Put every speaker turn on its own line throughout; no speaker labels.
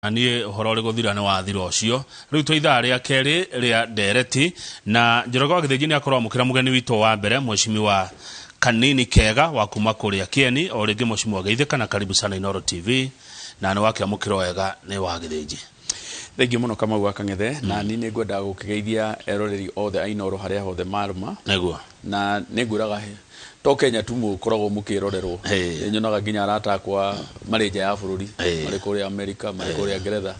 Na niĩ ũhoro ũrĩ gũthira nĩ wathira ũcio. Rĩu twĩ ithaa rĩa kerĩ rĩa ndereti na Njoroge wa Gĩthĩnji nĩ akorwo amũkĩra mũgeni witũ wa mbere, Mheshimiwa Kanini Kega wa kuma kũrĩa Kĩeni. O rĩngĩ Mheshimiwa geithĩka na karibu sana Inooro TV, na nĩ wakĩamũkĩrwo wega nĩ wa Gĩthĩnji.
Thengiũ mũno Kamau wa Kang'ethe, na niĩ nĩ ngwenda gũkĩgeithia eroreri othe a Inooro harĩa hothe marũma.
Nĩguo.
Na nĩ ngwĩraga to Kenya tu mũkoragwo mũkĩrorerwo. Nĩ nyonaga nginya arata akwa marĩ nja ya bũrũri, marĩ kũrĩa Amerika, marĩ kũrĩa Ngeretha,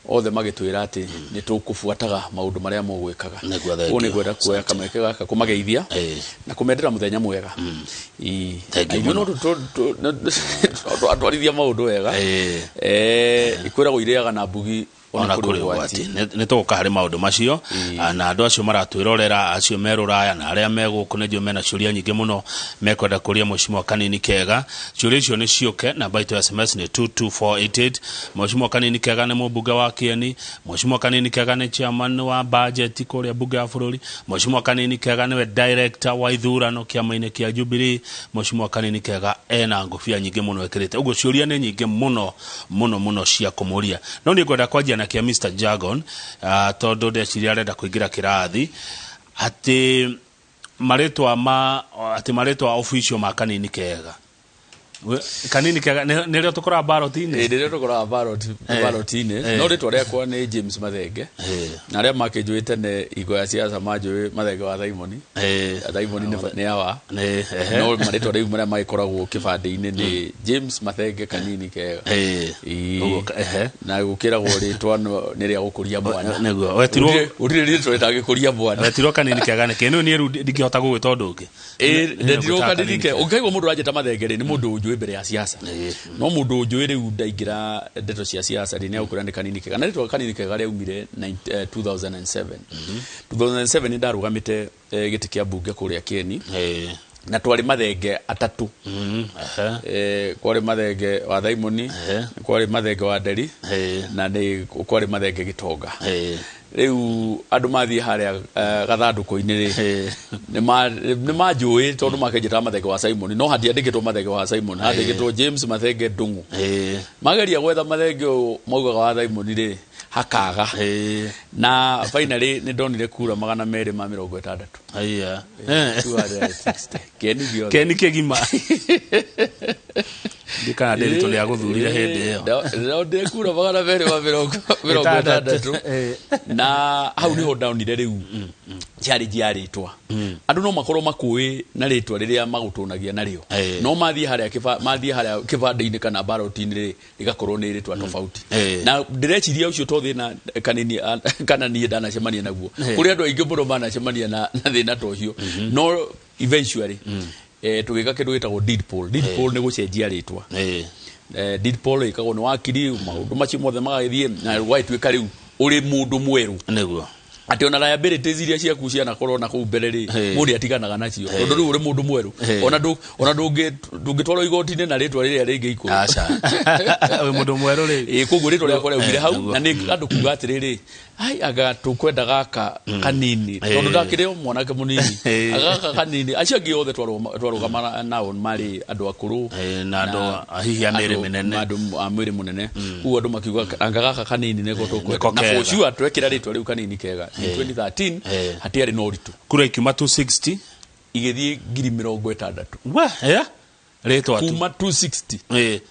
othe magĩtwĩra atĩ nĩ tũkũbuataga maũndũ marĩa mũgwĩkaga.
Nĩguo,
Koguo nĩ
thengiũ.
ngwenda kuoya kamweke gaka kũmageithia na kũmendera mũthenya mwega. Ĩĩ.
Thengiũ
Na ithuĩ
mũno.
no twatwarithia maũndũ wega. Kwĩragwo irĩaga na mbugi
ona kũrĩ ũgwati. Nĩ tũgũka harĩ maũndũ macio. Na andũ acio maratwĩrorera, acio me rũraya na arĩa me gũkũ, nĩ njũĩ mena ciũria nyingĩ mũno mekwenda kũria Mheshimiwa Kanini Kega. Ciũria icio nĩ ciũke, namba itũ ya SMS nĩ 22488. Mheshimiwa Kanini Kega nĩ mũmbunge wa Kĩeni. Mheshimiwa Kanini Kega nĩ chairman wa budget kũrĩa mbunge ya bũrũri. Mheshimiwa Kanini Kega nĩwe director wa ithurano kĩama-inĩ kĩa Jubilee. Mheshimiwa Kanini Kega ena ngũbia nyingĩ mũno ekĩrĩte, ũguo ciũria nĩ nyingĩ mũno mũno mũno cia kũmũria. No niĩ ngwenda kwanjia na kĩa Mr Jargon, tondũ ndeciria arenda kũingĩra kĩrathi atĩ marĩtwa ma atĩ marĩtwa official ma Kanini Kega. Kanini Kega nĩrĩo tũkoraga ballot-inĩ?
Ĩĩ, nĩrĩo tũkoraga ballot-inĩ. No rĩtwa rĩakwa nĩ James Mathenge. Na arĩa makĩnjũĩ tene hingo ya siasa manjũĩ Mathenge wa Thaimoni. Thaimoni nĩ awa.
Nĩ, ehe.
No marĩtwa rĩu marĩa magĩkoragwo kĩbandĩ-inĩ nĩ James Mathenge Kanini Kega. Ĩĩ.
Ũguo, ehe.
Na gũkĩragwo rĩtwa nĩ rĩa gũkũria mwana.
Nĩguo. Wetirwo
Gũtirĩ rĩtwa rĩtangĩkũria mwana.
Wetirwo Kanini Kega nĩkĩ? Nĩ niĩ rĩu ndingĩhota gũgwĩta ũndũ ũngĩ.
Ĩĩ,
Nĩ
ndetirwo
ngwĩtaga
Kanini
Kanini
Kega.
Kega.
Ũngĩkaigua mũndũ aranjĩta Mathenge rĩ, nĩ mũndũ ũnjũĩ mbere ya siasa. No mũndũ ũnjũĩ rĩu ndaingĩra ndeto cia siasa rĩ, nĩ egũkwĩra nĩ Kanini Kega. Na rĩtwa Kanini Kega rĩaumire 2007. 2007 nĩ ndarũgamĩte gĩtĩ kĩa mbunge kũrĩa Kĩeni. Na twarĩ Mathenge atatũ. Kwarĩ Mathenge wa Thaimoni, kwarĩ Mathenge wa Nderi, na nĩ kwarĩ Mathenge Gĩtonga. Rĩu andũ mathiĩ harĩa gathandũkũ-inĩ rĩ, nĩ manjũĩ tondũ makĩnjĩtaga Mathenge wa Simon, no hatiandĩkĩtwo Mathenge wa Simon, handĩkĩtwo James Mathenge Ndung'u. Mageria gwetha Mathenge ũyũ maugaga wa Simon rĩ, hakaga. Na finally nĩ ndonire kura 260.
Aya.
260. Kĩeni gĩothe.
Kĩeni kĩgima. Ndikana Ndĩritũ nĩ agũthurire hĩndĩ ĩyo.
Ndonire kura magana merĩ ma mĩrongo ĩtandatũ. Na hau nĩho ndonire rĩu challenge ya rĩtwa. Andũ no makorwo makũĩ na rĩtwa rĩrĩa magũtũnagia narĩo. No mathiĩ harĩa mathiĩ harĩa kĩbandĩ-inĩ kana ballot-inĩ rĩ, rĩgakorwo nĩ rĩtwa tofauti. Na ndĩreciria ũcio to thĩna kanini, kana niĩ ndanacemania naguo. Kũrĩ andũ aingĩ mũno manacemania na thĩna ta ũcio. No eventually, tũgĩka kĩndũ gĩtagwo deed poll. Deed poll nĩ gũcenjia rĩtwa. Deed poll ĩkagwo nĩ wakiri, maũndũ macio mothe magagĩthiĩ, na gũgagĩtuĩka rĩu ũrĩ mũndũ mwerũ.
Nĩguo.
Atĩ ona liabilities iria ciaku cianakorwo na kũu mbere rĩ, mũndũ nĩatiganaga nacio. Tondũ rĩu ũrĩ mũndũ mwerũ. Ona ndũngĩtwarwo igoti-inĩ na rĩtwa rĩrĩa rĩngĩ ikũrũ.
Aca. Wĩ mũndũ mwerũ rĩu.
Ĩĩ, koguo rĩtwa rĩakwa rĩaumire hau,
Nĩguo.
na nĩ andũ kuga atĩrĩrĩ, ai, anga tũkwenda gaka kanini. Tondũ ndakĩrĩ o mwanake mũnini. Anga gaka kanini. Acio angĩ othe twarũgama nao marĩ andũ akũrũ.
Na andũ hihi a mĩĩrĩ mĩnene.
Andũ a mwĩrĩ mũnene. Koguo andũ makiuga anga gaka kanini nĩko tũkwenda.
Nĩko
Na for
kega.
sure twekĩra rĩtwa rĩu Kanini Kega in 2013, hatiarĩ na ũritũ.
Kura ikiuma 260.
Igĩthiĩ 60,000.
We, Rĩtwa tu.
Kuma 260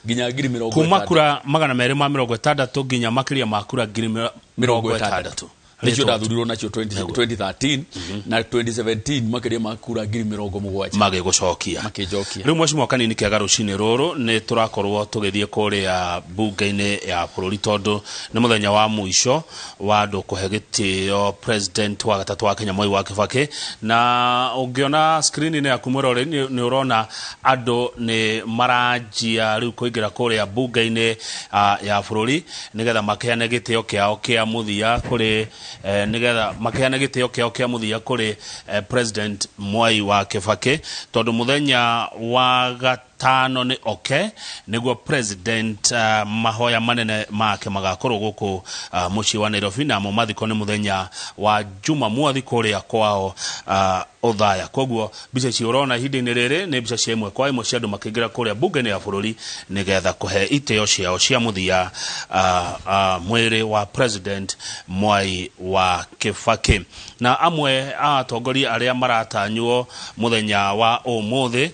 nginya ngiri mĩrongo
Kuma
ĩtandatũ.
kura 260 nginya makĩria ma kura ngiri
mĩrongo
mĩrongo
ĩtandatũ.
ĩtandatũ.
Nĩcio
Rĩtwa tu.
ndathurirwo nacio 2013 na 2017 makĩria ma kura 70,000.
Magĩgũcokia.
Makĩnjokia.
Rĩu Mheshimiwa Kanini Kega, rũcinĩ rũrũ nĩ tũrakorwo tũgĩthiĩ kũrĩa mbunge-inĩ ya bũrũri tondũ nĩ mũthenya wa mũico wa andũ kũhe gĩtĩo president wa gatatũ wa Kenya Mwai wa Kibaki. Na ũngĩona screen-inĩ yaku mwĩroreri nĩ ũrona andũ nĩ maranjia rĩu kũingĩra kũrĩa mbunge-inĩ ya bũrũri nĩgetha makeane gĩtĩo kĩao kĩa mũthia kũrĩ nĩgetha makeane gĩtĩo kĩao kĩa mũthia kũrĩ President Mwai wa Kibaki, tondũ mũthenya wa gatano nĩ oke nĩguo president mahoya manene make magakorwo gũkũ mũciĩ wa Nairobi, namo mathiko nĩ mũthenya wa Jumamothi kũrĩa kwao. Othaya. Koguo mbica ici ũrona ihinda-inĩ rĩrĩ nĩ mbica cia ĩmwe kwa ĩmwe cia andũ makĩingĩra kũrĩa bunge-inĩ ya bũrũri nĩgetha kũhe itĩo ciao cia mũthia mwĩrĩ wa President Mwai wa Kibaki. Na amwe a atongoria arĩa maratanywo mũthenya wa ũmũthĩ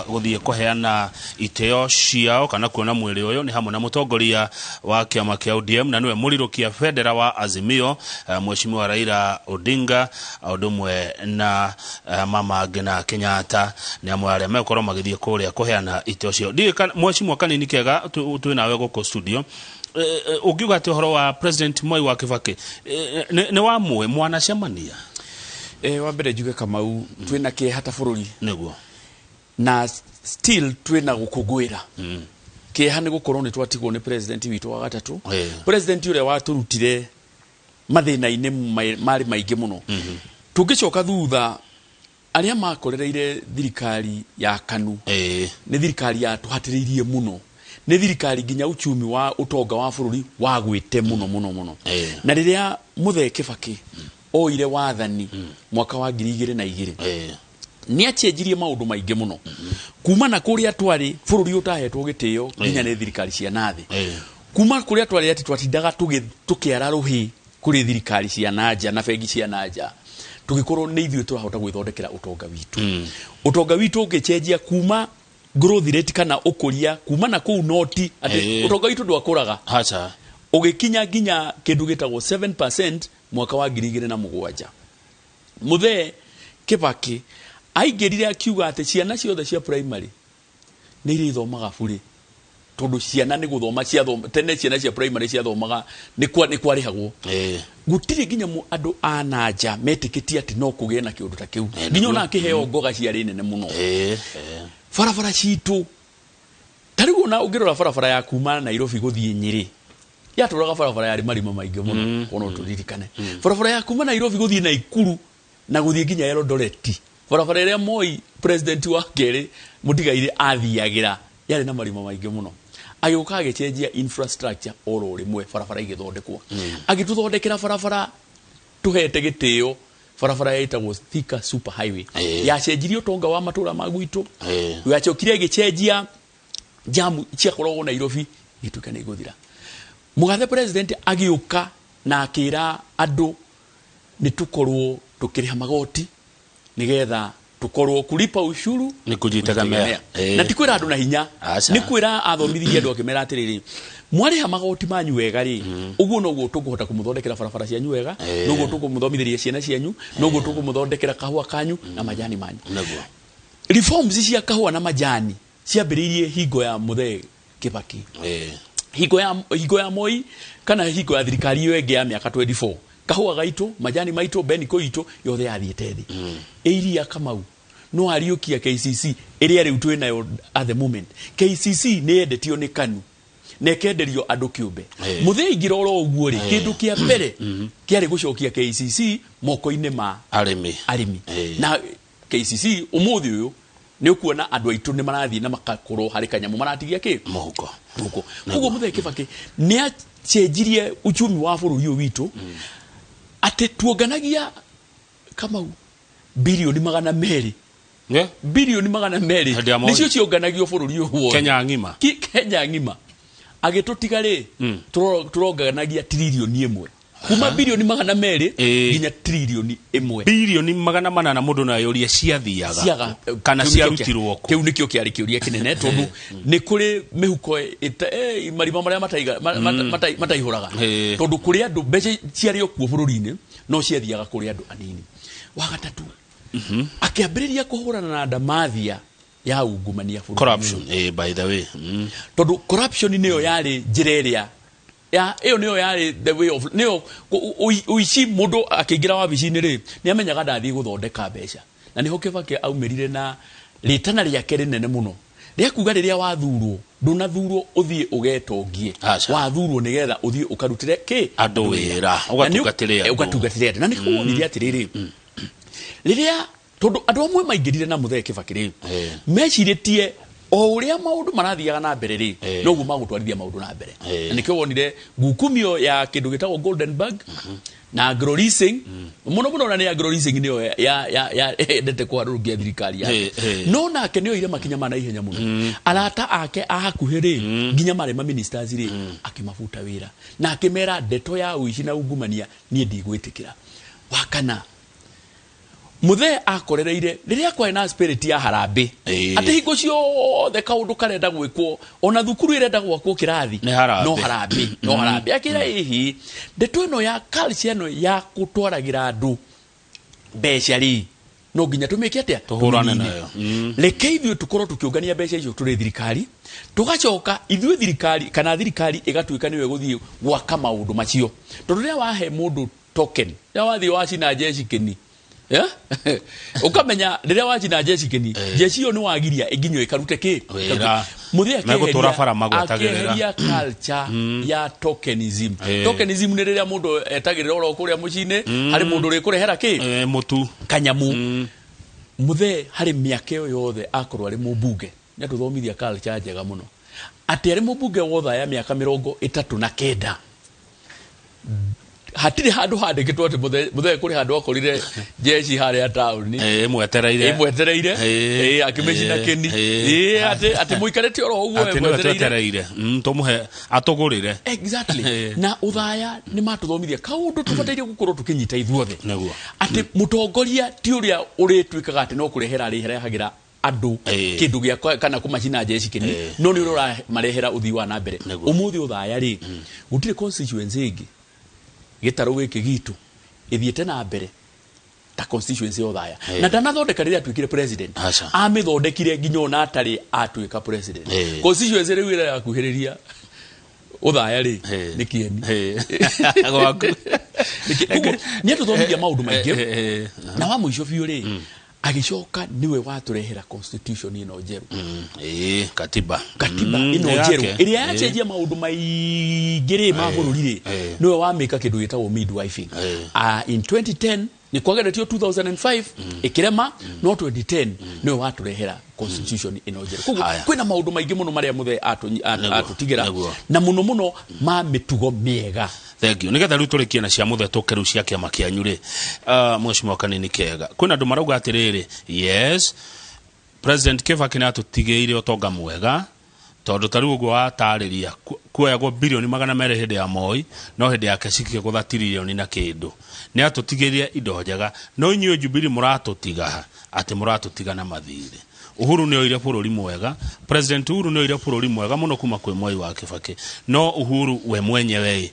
gũthiĩ kũheana itĩo ciao kana kuona mwĩrĩ ũyũ nĩ hamwe na mũtongoria wa kĩama kĩa ODM na nĩwe mũrirũkia bendera wa Azimio, Mheshimiwa Raila Odinga, ũndũ ũmwe na Mama Ngina Kenyatta nĩ amwe arĩa megũkorwo magĩthiĩ kũrĩa kũheana itĩo ciao. Ndiũĩ Mheshimiwa Kanini Kega, twĩ nawe gũkũ studio, ũngiuga atĩ ũhoro wa President Mwai wa Kibaki nĩ wamũĩ mwanacemania?
Wa mbere njuge Kamau, twĩna kĩeha ta bũrũri.
Nĩguo.
Na still twĩna gũkũngũĩra. Kĩeha nĩ gũkorwo nĩ twatigwo nĩ president witũ wa gatatũ. President ũrĩa watũrutire mathĩna-inĩ marĩ maingĩ mũno. Tũngĩcoka thutha, arĩa makorereire thirikari ya KANU, nĩ thirikari yatũhatĩrĩirie mũno. Nĩ thirikari nginya uchumi wa ũtonga wa bũrũri wagwĩte mũno mũno mũno. Na rĩrĩa Mũthee Kibaki oire wathani mwaka wa 2002, nĩ acenjirie maũndũ maingĩ mũno. Kuma na kũrĩa twarĩ bũrũri ũtahetwo gĩtĩo nginya nĩ thirikari cia nathĩ. Kuma kũrĩa twarĩ atĩ twatindaga tũkĩara rũhĩ kũrĩ thirikari cia nanja na bengi cia nanja, tũgĩkorwo nĩ ithuĩ tũrahota gwĩthondekera ũtonga witũ. Ũtonga witũ ũgĩcenjia kuma growth rate kana ũkũria kuma na kũu noti atĩ ũtonga witũ ndwakũraga. Ũgĩkinya nginya kĩndũ gĩtagwo 7% mwaka wa 2007. Mũthee Kibaki aingĩrire akiuga atĩ ciana ciothe cia primary nĩ irĩthomaga bure, tondũ ciana nĩ gũthoma ciathoma tene, ciana cia primary ciathomaga nĩ kwarĩhagwo. Gũtirĩ nginya andũ a nanja metĩkĩtie atĩ no kũgĩe na kĩũndũ ta kĩu. Nginya ona akĩheo ngoga ciarĩ nene mũno. Barabara citũ ta rĩu ona ũngĩrora barabara ya kuma Nairobi gũthiĩ Nyĩrĩ, yatũraga barabara yarĩ marima maingĩ mũno, ona tũririkane. Barabara ya kuma Nairobi gũthiĩ Naikuru na gũthiĩ nginya Eldoret, barabara ĩrĩa Moi president wa kerĩ mũtigaire athiagĩra yarĩ na marima maingĩ mũno. Agĩũka agĩcenjia infrastructure oro rĩmwe, barabara igĩthondekwo. Agĩtũthondekera barabara tũhete gĩtĩo, barabara ĩtagwo Thika Super Highway. Yacenjirie ũtonga wa matũra ma gwitũ. Yacokire ĩgĩcenjia jamu ciakoragwo Nairobi igĩtuĩka nĩ igũthira. Mũgathe president agĩũka na akĩra andũ nĩ tũkorwo tũkĩrĩha magoti nĩgetha tũkorwo kulipa ushuru
nĩ kujitegemea.
Na ti kwĩra andũ na hinya, nĩ kwĩra athomithirie andũ akĩmera atĩrĩrĩ, mwarĩha magoti manyu wega rĩ, ũguo noguo tũkũhota kũmũthondekera barabara cianyu wega, noguo tũkũmũthomithĩria ciana cianyu, noguo tũkũmũthondekera kahũa kanyu na majani manyu. Reforms cia kahũa na majani ciambĩrĩirie hingo ya Mũthee Kibaki. Hingo ya Moi kana hingo ya thirikari ĩyo ĩngĩ ya mĩaka 24, kahũa gaitũ, majani maitũ, beniko itũ yothe yathiĩte thĩ. Ĩiria Kamau no ariũkia KCC ĩrĩa rĩu twĩ nayo at the moment. KCC nĩ yendetio nĩ KANU na ĩkenderio andũ kĩũmbe. Mũthee aingĩra oro ũguo rĩ, kĩndũ kĩa mbere kĩarĩ gũcokia KCC moko-inĩ ma
arĩmi.
Arĩmi. Na KCC ũmũthĩ ũyũ nĩ ũkuona andũ aitũ nĩ marathiĩ na makakorwo harĩ kanyamũ maratigia kĩ
mũhuko.
Mũhuko. Koguo Mũthee Kibaki nĩ acenjirie uchumi wa bũrũri ũyũ witũ, atĩ tuonganagia Kamau bilioni 200. Bilioni 200
Hĩndĩ ya Moi.
nĩcio cionganagio bũrũri ũyũ wothe.
Kenya ng'ima.
Kenya ng'ima. Agĩtũtiga rĩ, tũronganagia tririoni 1. Kuma bilioni 200 nginya tririoni 1.
Bilioni 800 mũndũ no ayũrie ciathiaga.
Ciaga,
Kana
kĩu nĩkĩo
ciarutirwo kũ?
Kĩu nĩkĩo kĩarĩ kĩũria kĩnene, tondũ nĩ kũrĩ mĩhuko marima marĩa mataihũraga. Tondũ kũrĩ andũ mbeca ciarĩ o kuo bũrũri-inĩ, no ciathiaga kũrĩ andũ anini. Wa gatatũ, akĩambĩrĩria kũhũrana na ndamathia ya ungumania bũrũri-inĩ.
Corruption, by the way.
Tondũ corruption nĩyo yarĩ njĩra ĩrĩa ya ĩyo nĩyo yarĩ the way of nĩyo ũici. Mũndũ akĩingĩra wabici-inĩ rĩ, nĩ amenyaga ndathiĩ gũthondeka mbeca. Na nĩho Kibaki aumĩrire na rĩtana rĩake rĩnene mũno rĩa kuga rĩrĩa wathurwo, ndũnathurwo ũthiĩ ũgetongie. Wathurwo nĩgetha ũthiĩ ũkarutĩre kĩ?
Andũ wĩra,
Na nĩ
ũgatungatĩre andũ.
Ũgatungatĩre andũ. Na nĩho wonire atĩrĩrĩ, rĩrĩa tondũ andũ amwe maingĩrire na Mũthee Kibaki rĩ, mecirĩtie O ũrĩa maũndũ marathiaga na mbere rĩ, noguo magũtwarithia maũndũ na mbere. Na nĩkĩo wonire ngukumio ya kĩndũ gĩtagwo Golden Bug na Agro Leasing mũno mũno, na nĩ Agro Leasing nĩyo ya endete kũharũrũkia thirikari yake. No nake nĩ oire makinya ma naihenya mũno. Arata ake a hakuhĩ rĩ, nginya marĩ ma ministers rĩ, akĩmabuta wĩra na akĩmera ndeto ya ũici na ungumania niĩ ndigwĩtĩkĩra. Wa kana, muthee akorereire rĩrĩa kwarĩ na spirit ya harambĩ, atĩ hingo ciothe kaũndũ karenda gwĩkwo, ona thukuru ĩrenda gwakwo kĩrathi,
Nĩ harambee.
no harambĩ, no harambĩ. Akĩra ĩhi ndeto ĩno ya culture ĩno ya gũtwaragĩra andũ mbeca rĩ, no nginya tũmĩke atĩa?
Tũhũrane
Tũmĩnine.
nayo.
Reke ithuĩ tũkorwo tũkĩũngania mbeca icio tũrĩ thirikari, tũgacoka ithuĩ thirikari kana thirikari ĩgatuĩka nĩyo ĩgũthiĩ gwaka maũndũ macio, tondũ rĩrĩa wahe mũndũ token, rĩrĩa wathiĩ wacina jeshi kĩni. Yeah? Ũkamenya rĩrĩa wacina jeshi kĩni, jeshi ĩyo nĩ wagiria ĩnginywo ĩkarute kĩ.
Wĩra.
Mũthee
Megũtũra bara magwetagĩrĩra.
akĩeheria culture ya tokenism. Tokenism nĩ rĩrĩa mũndũ etagĩrĩra oro kũrĩa mũciĩ-inĩ harĩ mũndũ ũrĩkũrehera kĩ.
Mũtu.
Kanyamu. Mũthee harĩ mĩaka ĩyo yothe akorwo arĩ mũmbunge nĩ atũthomithia culture njega mũno, atĩ arĩ mũmbunge wothe ya mĩaka 39 hatirĩ handũ handĩkĩtwo atĩ mũthee kũrĩ handũ akorire jeshi harĩa taũni
ĩmwetereire.
Ĩmwetereire. Akĩmĩcina kĩni. Atĩ mũikarĩte oro ũguo
atĩ nĩwe
ĩmwetereire.
Twetereire. Tũmũhe atũgũrĩre.
Exactly. Na ũthaya nĩ matũthomithia kaũndũ tũbataire gũkorwo tũkĩnyita ithuothe,
Nĩguo.
atĩ mũtongoria ti ũrĩa ũrĩtuĩkaga atĩ no kũrehera arĩrehagĩra andũ kĩndũ gĩa kana kũmacina jeshi kĩni, no nĩ ũrĩa ũramarehera ũthii wa na mbere.
Nĩguo.
Ũmũthĩ ũthaya rĩ, gũtirĩ constituency ĩngĩ gĩtarũ gĩkĩ gitũ ĩthiĩte na mbere ta constituency ya ũthaya. Na ndanathondeka rĩrĩa atuĩkire president.
Aca.
Amĩthondekire nginya ona atarĩ atuĩka president. Constituency rĩu ĩrĩa yakuhĩrĩria ũthaya rĩ, nĩ Kĩeni.
Gwaku.
Koguo nĩ atũthomithia maũndũ maingĩ. Na wa mũico biũ rĩ, agĩcoka nĩwe watũrehera constitution ĩno njerũ.
Katiba.
Katiba ĩno
nĩ
njerũ
yake.
ĩrĩa yacenjia maũndũ maingĩ rĩ ma bũrũri rĩ, nĩwe wamĩka kĩndũ gĩtagwo midwifing. In 2010 nĩ kwageretio 2005 ĩkĩrema, no 2010 nĩwe watũrehera constitution ĩno njerũ. Koguo
Haya.
kwĩna maũndũ maingĩ mũno marĩa mũthee atũtigĩra,
Nĩguo.
na mũno mũno ma mĩtugo mĩega.
Thank you. Nigetha rĩu tũrĩkie na cia mũthe tũke rĩu cia kĩama kĩanyu rĩ, mheshimiwa Kanini Kega, kwĩna andũ marauga atĩrĩrĩ, yes, President Kibaki nĩ atũtigĩire ũtonga mwega, tondũ ta rĩu ũguo watarĩria kuoyagwo birioni 200 hĩndĩ ya Moi, no hĩndĩ yake cikĩgũtha tiririoni na kĩndũ. Nĩ atũtigĩire indo njega, no inyuĩ Jubilee mũratũtiga atĩ mũratũtiga na mathirĩ. Uhuru nĩ oire bũrũri mwega, President Uhuru nĩ oire bũrũri mwega mũno kuma kwĩ Mwai wa Kibaki, no Uhuru we mwenyewe ĩ,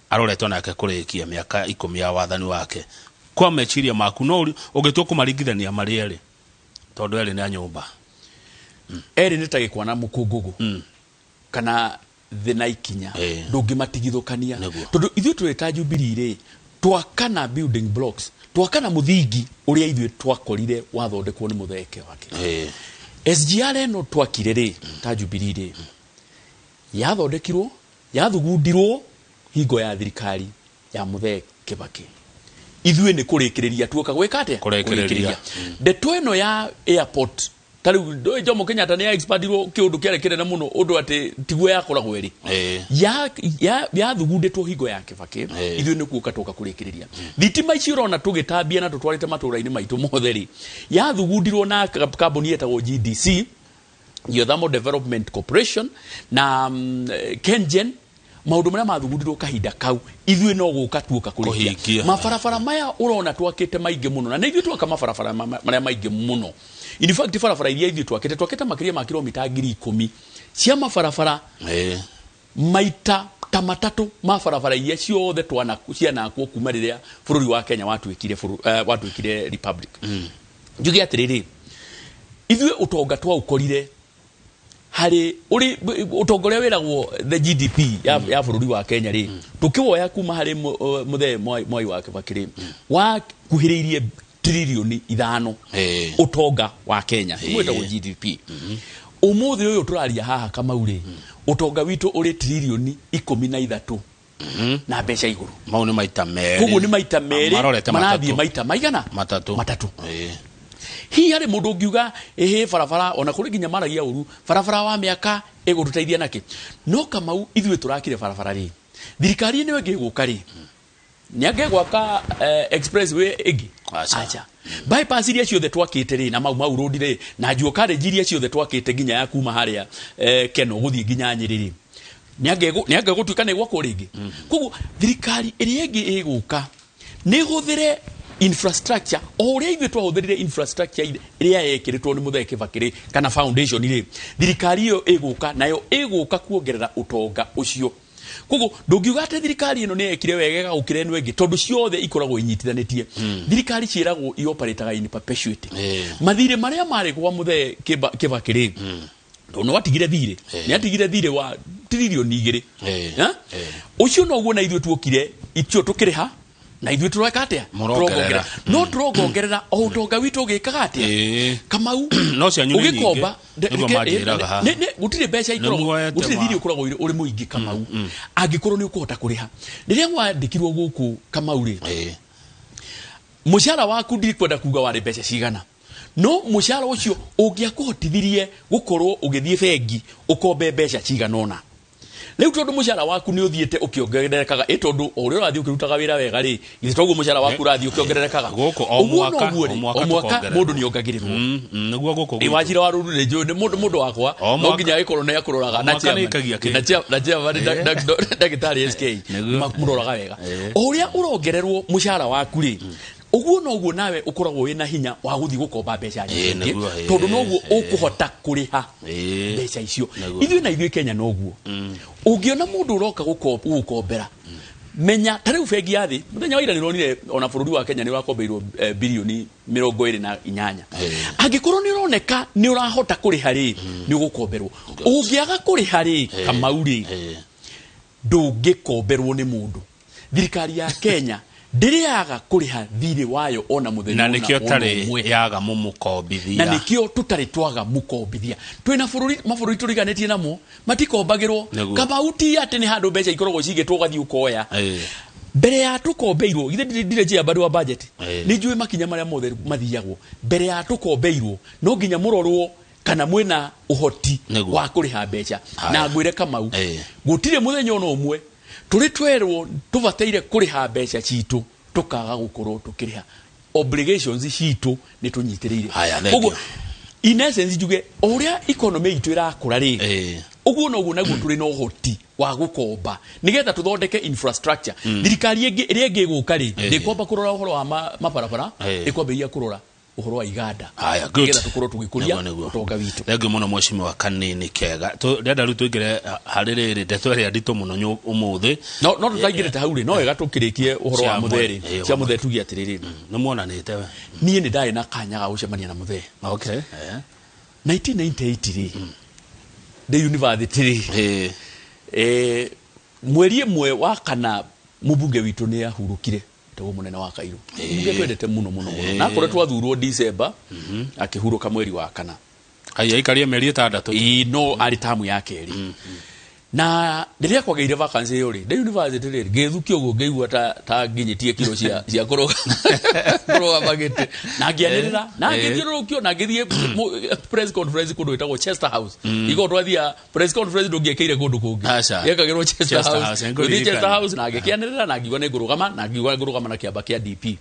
aroretwo nake kũrĩkia mĩaka 10 ya wathani wake. Kwa meciria maku, no ũngĩtua kũmaringithania marĩ erĩ, tondũ erĩ nĩ a nyũmba?
Erĩ nĩ ta gĩkwa na mũkũngũgũ kana thĩ na ikinya, ndũngĩmatigithũkania. Tondũ ithuĩ tũrĩ ta Jubilee rĩ, twakana building blocks, twakana mũthingi ũrĩa ithuĩ twakorire wathondekwo nĩ mũthee Kibaki. SGR ĩno twakire rĩ ta Jubilee rĩ, yathondekirwo, yathugundirwo hingo ya thirikari ya mũthee Kibaki. Ithuĩ nĩ kũrĩkĩrĩria tuoka gwĩka atĩa?
Kũrĩkĩrĩria.
Ndeto ĩno ya airport, ta rĩu ndũĩ Jomo Kenyatta nĩ expandirwo kĩũndũ kĩarĩ kĩnene mũno ũndũ atĩ tiguo yakoragwo ĩrĩ yathugundĩtwo hingo ya Kibaki. Ithuĩ nĩ kuoka twoka kũrĩkĩrĩria. Thitima ici ũrona tũgĩtambia na tũtwarĩte matũra-inĩ maitũ mothe rĩ, yathungundirwo na kambuni yetagwo GDC, Geothermal Development Corporation, na KenGen. Maũndũ marĩa mathugundirwo kahinda kau, ithuĩ no gũka tuoka kũrĩkia.
Kũhingia.
Mabarabara maya ũrona twakĩte maingĩ mũno, na nĩ ithuĩ twaka mabarabara marĩa maingĩ mũno. In fact, barabara iria ithuĩ twakĩte makĩria ma kilomita 10,000 cia mabarabara, maita ta matatũ ma barabara iria ciothe cianakwo kuma rĩrĩa bũrũri wa Kenya watuĩkire republic. Njuge atĩrĩrĩ, ithuĩ ũtonga twaũkorire harĩ ũrĩ ũtonga ũrĩa wĩragwo the GDP ya bũrũri wa Kenya rĩ, tũkĩwoya kuma harĩ mũthee Mwai wa Kibaki rĩ, wakuhĩrĩirie tiririoni 5. Ũtonga wa Kenya wĩtagwo GDP. Ũmũthĩ ũyũ tũraria haha, Kamau rĩ, ũtonga witũ ũrĩ tiririoni 13 na mbeca igũrũ.
Mau nĩ maita merĩ.
Koguo nĩ maita merĩ.
Marorete
marathiĩ
matatũ.
Maita maigana?
Matatũ.
Matatũ. Hihi harĩ mũndũ ũngiuga ĩhĩ barabara, ona kũrĩ nginya maragia ũru barabara wa mĩaka ĩgũtũteithia nakĩ? No Kamau, ithuĩ tũrakire barabara rĩ, thirikari ĩno ĩngĩ ĩgũka rĩ, nĩ gwaka expressway ĩngĩ?
Aca.
Aca. Bypass iria ciothe twakĩte rĩ, na Mau Mau Road rĩ, na Jua College iria ciothe twakĩte, nginya ya kuma harĩa Keno gũthiĩ nginya Nyĩrĩ rĩ, nĩ angegũtuĩka nĩ gwakwo rĩngĩ. Koguo thirikari ĩrĩa ĩngĩ ĩgũka nĩ ĩhũthĩre infrastructure o ũrĩa ithuĩ twahũthĩrire infrastructure ĩrĩa yekĩrĩtwo nĩ Mũthee Kĩbakĩ rĩ, kana foundation rĩ. Thirikari ĩyo ĩgũka nayo ĩgũka kuongerera ũtonga ũcio. Koguo ndũngiuga atĩ thirikari ĩno nĩ yekire wega gũkĩra ĩno ĩngĩ, tondũ ciothe ikoragwo inyitithanĩtie. Thirikari ciĩragwo ioperataga in perpetuity. Mathirĩ marĩa marĩ gwa Mũthee Kĩbakĩ rĩ, tondũ nĩ watigire thirĩ, nĩ atigire thirĩ wa 2 trillion. Ha? Ũcio noguo na ithuĩ tuokire itio tũkĩrĩha, na ithuĩ tũreka atĩa?
Mũrongerera.
Tũrongongerera. No tũrongongerera o ũtonga witũ ũgĩkaga atĩa? Kamau,
No cianyu nĩ nyingĩ.
ũgĩkomba
Nĩguo manjĩraga haha.
Gũtirĩ mbeca ikoragwo
Nĩmuoete
gũtirĩ thirĩ ũkoragwo ũrĩ mũingĩ, Kamau, angĩkorwo nĩ ũkũhota kũrĩha. Rĩrĩa wandĩkirwo gũkũ, Kamau rĩ, mũcara waku ndirikwenda kuga warĩ mbeca cigana, no mũcara ũcio ũngĩakũhotithirie gũkorwo ũgĩthiĩ bengi ũkombe mbeca cigana ũna. Rĩu tondũ mũcara waku nĩ ũthiĩte ũkĩongererekaga, ĩ tondũ o ũrĩa ũrathiĩ ũkĩrutaga wĩra wega rĩ, githĩ toguo mũcara waku ũrathiĩ ũkĩongererekaga?
Gũkũ o
Ũguo
mwaka,
noguo rĩ,
o mwaka
o mwaka
tũkongererwo.
mũndũ nĩ ongagĩrĩrwo.
Nĩguo gũkũ
Ĩ
gwitũ.
Wachira wa Ruru nĩ njũĩ nĩ mũndũ wakwa,
O
no
mwaka.
nginya agĩkorwo nĩ akũroraga
O
na
mwaka nĩ ĩkagia kĩ.
na chairman ndagĩtarĩ SK
Nĩguo.
mũroraga wega. O ũrĩa ũrongererwo mũcara waku rĩ, ũguo noguo nawe ũkoragwo wĩna hinya wa gũthiĩ gũkomba mbeca nyingĩ,
Nĩguo,
tondũ noguo ũkũhota kũrĩha mbeca icio. Ithuĩ na ithuĩ Kenya noguo ũngĩona mũndũ ũroka gũgũkombera, menya ta rĩu Bengi ya Thĩ mũthenya wa ira nĩ ũronire ona bũrũri wa Kenya nĩ ũrakombeirwo 28 birioni. Angĩkorwo nĩ ũroneka nĩ ũrahota kũrĩha rĩ, nĩ ũgũkomberwo. Ũngĩaga kũrĩha rĩ, Kamau rĩ, ndũngĩkomberwo nĩ mũndũ. Thirikari ya Kenya ndĩrĩaga kũrĩha thirĩ wayo ona mũthenya
Na
ona
nĩkĩo
ona
tarĩ
ũmwe.
yaga mũmũkombithia.
Na nĩkĩo tũtarĩ twaga mũkombithia. Twĩna bũrũri, mabũrũri tũriganĩtie namo matikombagĩrwo. Kamau, ti atĩ nĩ handũ mbeca ikoragwo cigĩtwo ũgathiĩ ũkoya. Mbere ya tũkombeirwo, githĩ ndirĩ chairman wa budget? Nĩ njũĩ makinya marĩa mothe mathiagwo mbere ya tũkombeirwo. No nginya mũrorwo kana mwĩna ũhoti wa kũrĩha mbeca.
Haya.
Na ngwĩre, Kamau, gũtirĩ mũthenya ona ũmwe tũrĩ twerwo tũbataire kũrĩha mbeca citũ tũkaga gũkorwo tũkĩrĩha. Obligations citũ nĩ tũnyitĩrĩire.
Haya, thank
Koguo
you.
in essence njuge o ũrĩa economy itũ ĩrakũra rĩ, ũguo noguo naguo tũrĩ na ũhoti wa gũkomba nĩgetha tũthondeke infrastructure. Thirikari ĩngĩ ĩrĩa ĩngĩ ĩgũka rĩ, ndĩkwamba kũrora ũhoro wa mabarabara, ĩkwambĩrĩria kũrora ũhoro wa iganda
Haya, good.
nĩgetha tũkorwo tũgĩkũria
Nĩguo, nĩguo.
ũtonga witũ.
Thank you mũno, mheshimiwa Kanini Kega. Ndĩrenda rĩu tũingĩre harĩ rĩrĩ ndeto ĩrĩa nditũ mũno ũmũthĩ.
No tũtaingĩrĩte hau rĩ, no wega tũkĩrĩkie ũhoro
Cia
wa mũthee rĩ, cia mũthee tuge atĩrĩrĩ,
Nĩ muonanĩte we?
Niĩ nĩ ndarĩ na kanya ga gũcemania na mũthee 1998 rĩ, ndĩ university rĩ. Mweri ĩmwe wa kana mũmbunge witũ nĩ ahurũkire, tagwo Mũnene wa Kairũ, mũmbunge twendete mũno mũno mũno, na akorwo twathurwo December, akĩhurũka mweri wa kana.
Haya, aikarie mĩeri 6.
Ĩĩ, no arĩ tamu ya kerĩ. Na rĩrĩa kwagĩire vacancy ĩyo rĩ, ndĩ university rĩ, ngĩthukio ũguo, ngĩigua ta nginyĩtie kiro cia kũrũgama gĩtĩ, na ngĩanĩrĩra na ngĩthiũrũrũkio na ngĩthiĩ press conference kũndũ gwĩtagwo Chester House. Iko twathiaga press conference, ndũngĩekĩire kũndũ kũngĩ,
Aca.
yekagĩrwo Chester
Chester
House.
House,
Ngĩthiĩ
nĩngũririkana.
Chester House na ngĩkĩanĩrĩra na ngiuga nĩ ngũrũgama, na ngiuga ngũrũgama na kĩama kĩa DP,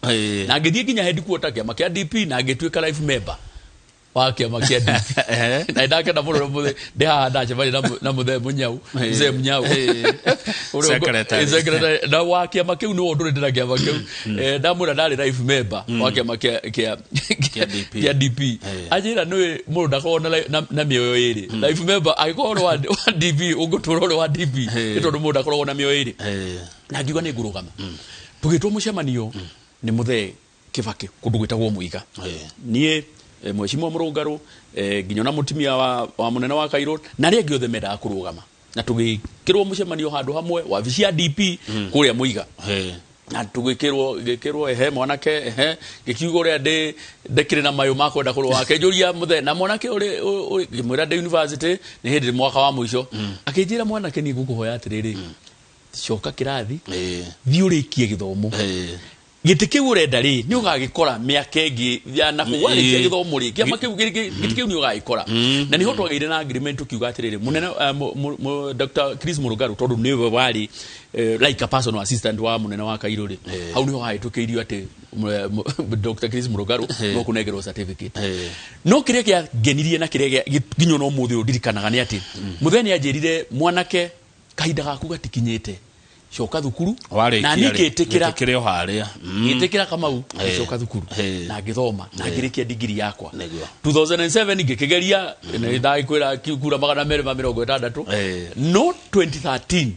na ngĩthiĩ nginya headquarter kĩama kĩa DP na ngĩtuĩka life member wa kĩama kĩa DP. Na ndakena mũno mũthee ndĩ haha ndacemania na mũthee Mũnyau, mzee Mũnyau.
Secretary.
Secretary na wa kĩama kĩu, nĩwe ũndũrĩte na kĩama kĩu. Ndamwĩra ndarĩ life member wa kĩama kĩa
Kĩa DP.
Kĩa DP. Anjĩra nĩwe mũndũ ndakoragwo na mĩoyo ĩrĩ. Life member angĩkorwo ũrĩ wa DP, ũngĩtũra ũrĩ wa DP, nĩ tondũ mũndũ ndakoragwo na mĩoyo ĩrĩ. Na ngiuga nĩ ngũrũgama. Tũgĩtwo mũcemanio nĩ mũthee Kĩbakĩ kũndũ gwĩtagwo Mũiga. Niĩ, mheshimiwa Mũrũngarũ, nginya na mũtumia wa Mũnene wa Kairũ na arĩa angĩ othe mendaga kũrũgama, na tũgĩkĩrwo mũcemanio handũ hamwe wabici ya DP kũrĩa Mũiga. Na tũgĩkĩrwo, ngĩkĩrwo, ehe mwanake, ehe, ngĩkiuga ũrĩa ndĩ ndĩkĩrĩ na mayũ ma kwenda kũrũa. Akĩnjũria, mũthee na mwanake ũrĩ ngĩmwĩra ndĩ university, nĩ hĩndĩ mwaka wa mũico. Akĩnjĩra, mwanake, niĩ ngũkũhoya atĩrĩrĩ, coka kĩrathi, thiĩ ũrĩkie gĩthomo. Gĩtĩ kĩu ũrenda rĩ, nĩ ũgagĩkora mĩaka ĩngĩ ya na kũu warĩkia gĩthomo rĩ, kĩama kĩu gĩtĩ kĩu nĩ ũgagĩkora. Na nĩho twagĩire na agreement tukiuga atĩrĩrĩ, mũnene Dr. Chris Mũrũngarũ, tondũ nĩwe warĩ like a personal assistant wa mũnene wa Kairũ rĩ, hau nĩho hahĩtũkĩirio atĩ Dr. Chris Mũrũngarũ no kũnengerwo certificate. No kĩrĩa kĩangenirie na kĩrĩa nginya ona ũmũthĩ ũyũ ndirikanaga nĩ atĩ mũthee nĩ anjĩrire, mwanake, kahinda gaku gatikinyĩte, coka thukuru. Na niĩ ngĩtĩkĩra.
Gĩtĩkĩre o harĩa.
Ngĩtĩkĩra, Kamau, ngĩcoka thukuru na ngĩthoma na ngĩrĩkia digiri yakwa. 2007 ngĩkĩgeria nĩ ndagĩkwĩra kura 260. No 2013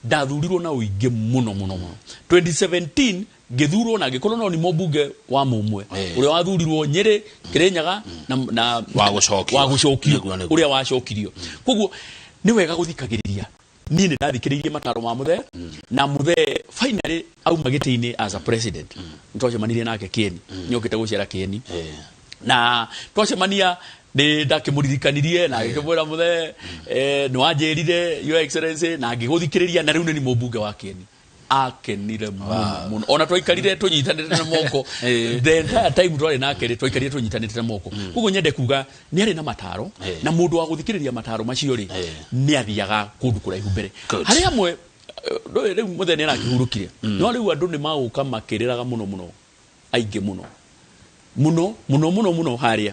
ndathurirwo na ũingĩ mũno mũno mũno. 2017 ngĩthurwo na ngĩkorwo no ni mũmbunge wa mũmwe ũrĩa wathurirwo Nyĩrĩ, Kĩrĩnyaga na
Wa gũcokio.
Wa gũcokio.
Nĩguo, nĩguo.
Ũrĩa wacokirio. Koguo nĩ wega gũthikagĩrĩria. Niĩ nĩ ndathikĩrĩirie mataro ma mũthee, na mũthee finally auma gĩtĩ-inĩ as a president. Nĩ twacemanirie nake Kĩeni, nĩ okĩte gũcera Kĩeni, na twacemania nĩ ndakĩmũririkanirie na ngĩkĩmwĩra, mũthee, nĩ wanjĩrire, Your Excellency, na ngĩgũthikĩrĩria, na rĩu nĩ ni mũmbunge wa Kĩeni. Akenire mũno mũno, ona twaikarire tũnyitanĩte na moko. The entire time twarĩ nake rĩ, twaikarire tũnyitanĩte na moko. Koguo nyende kuga nĩ arĩ na mataro, na mũndũ wa gũthikĩrĩria mataro macio rĩ, nĩ athiaga kũndũ kũraihu mbere.
Good.
Harĩ amwe ndũĩ rĩu mũthee nĩ arakĩhurũkire, no rĩu andũ nĩ magũka makĩrĩraga mũno mũno, aingĩ mũno mũno mũno mũno mũno harĩa.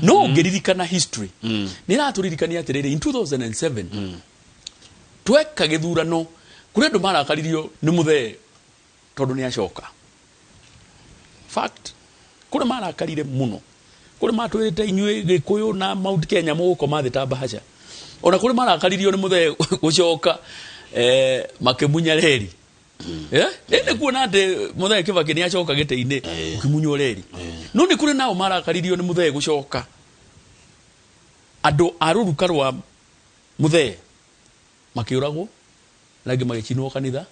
No ũngĩririkana, history nĩ ĩratũririkania atĩrĩrĩ, in 2007 tweka gĩthurano, kũrĩ andũ marakaririo nĩ mũthee tondũ nĩ acoka. Fact, kũrĩ marakarire mũno, kũrĩ matwĩrĩte inyuĩ Gĩkũyũ na Mount Kenya mũgũkoma thĩ ta mbahaca. Ona kũrĩ marakaririo nĩ mũthee gũcoka, makĩmunya reri. Nĩ kuona atĩ mũthee Kĩbakĩ nĩ acoka gĩtĩ-inĩ, ũkĩmunywo reri. No nĩ kũrĩ nao marakaririo nĩ mũthee gũcoka. Andũ a rũruka rwa mũthee makĩũragwo, na angĩ magĩcinwo kanitha,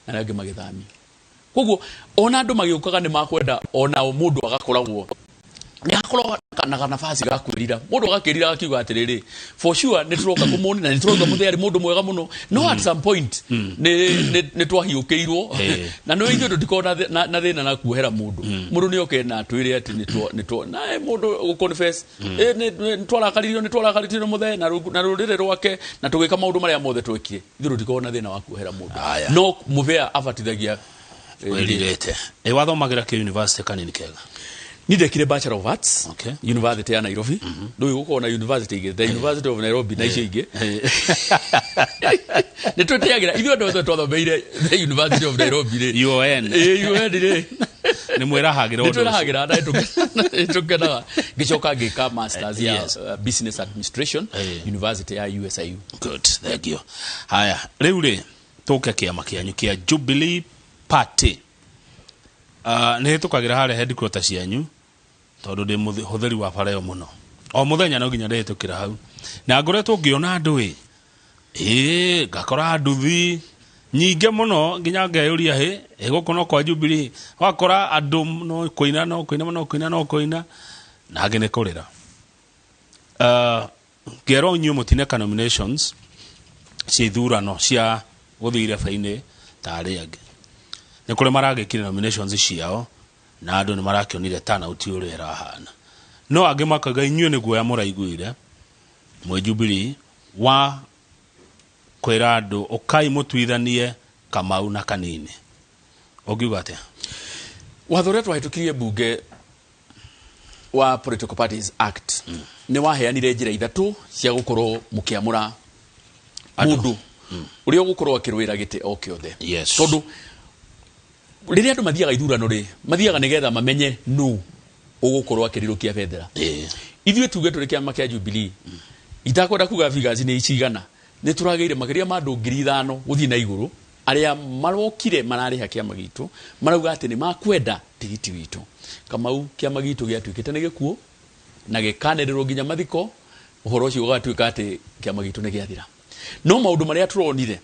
na arĩa angĩ magĩthamio. Koguo ona andũ magĩũkaga nĩ makwenda onao mũndũ agakoragwo nĩ hakoragwo na nafasi ga kwĩrira, mũndũ agakĩrira akiuga atĩrĩrĩ, for sure nĩ tũroka kũmũni na nĩ tũrauga mũthee arĩ mũndũ mwega mũno, no at some point nĩ twahiũkĩirwo. Na nĩ ithuĩ tũtikoragwo na thĩna na kuohera mũndũ. Mũndũ nĩ oke na atwĩre atĩ nĩ na mũndũ gũ confess, nĩ twarakaririo nĩ mũthee na rũrĩrĩ rwake na tũgĩka maũndũ marĩa mothe twekire, ithuĩ tũtikoragwo na thĩna wa kuohera mũndũ.
Aya.
No mũbea abatithagia
Wĩrirĩte. Ĩ wathomagĩra kĩ university, Kanini Kega?
Ni ndekire Bachelor of Arts, University ya Nairobi. Ndũĩ gũkorwo na university igĩrĩ, the University of Nairobi na icio ingĩ. Nĩ twĩtĩagĩra ithuĩ andũ othe twathomeire the University of Nairobi rĩ.
UoN.
Ĩ, UoN rĩ.
Nĩ mwĩrahagĩra
nĩ
ũndũ ũcio.
Twĩrahagĩra na nĩ tũkenaga. Ngĩcoka ngĩka masters ya business administration, University ya USIU.
Good, thank you. Haya, rĩu rĩ, tũke kĩama kĩanyu kĩa Jubilee Party. Nĩ hĩtũkagĩra harĩa headquarter cianyu tondũ ndĩ mũhũthĩri wa bara ĩyo mũno. O mũthenya no nginya ndĩhĩtũkĩra hau. Na ngoretwo ngĩona andũ ĩ, ngakora nduthi nyingĩ mũno nginya ngeyũria, hĩ ĩ gũkũ no kwa Jubilee? Wakora andũ no kũina, no kũina, no kũina, no kũina, na angĩ nĩ kũrĩra. Ngerwo inyuĩ mũtineka nominations cia ithurano cia gũthiĩ ireba-inĩ ta arĩa angĩ. Nĩ kũrĩ maragĩkire nominations ciao na andũ nĩ marakĩonire turnout ũrĩa ĩrahana, no angĩ makauga inyuĩ nĩ guoya mũraiguire mwĩ Jubilee wa kwĩra andũ ũkai mũtuithanie Kamau na Kanini. Ũngiuga atĩa?
Watho ũrĩa twahĩtũkirie mbunge wa Political Parties Act nĩ waheanire njĩra ithatũ cia gũkorwo mũkĩamũra mũndũ ũrĩa ũgũkorwo akĩrũĩra gĩtĩ o kĩothe. Tondũ rĩrĩa andũ mathiaga ithurano rĩ, mathiaga nĩgetha mamenye nũ ũgũkorwo akĩrirũkia bendera. Ithuĩ tuge tũrĩ kĩama kĩa Jubilee, itakwenda kuga figures nĩ cigana, nĩ tũragĩire makĩria ma andũ 5,000 gũthiĩ na igũrũ arĩa marokire mararĩha kĩama gitũ, marauga atĩ nĩ makwenda tigiti witũ. Kamau, kĩama gitũ gĩatuĩkĩte nĩ gĩkuũ na gĩkanĩrĩrwo nginya mathiko, ũhoro ũcio ũgatuĩka atĩ kĩama gitũ nĩ gĩathira. No maũndũ marĩa tũronire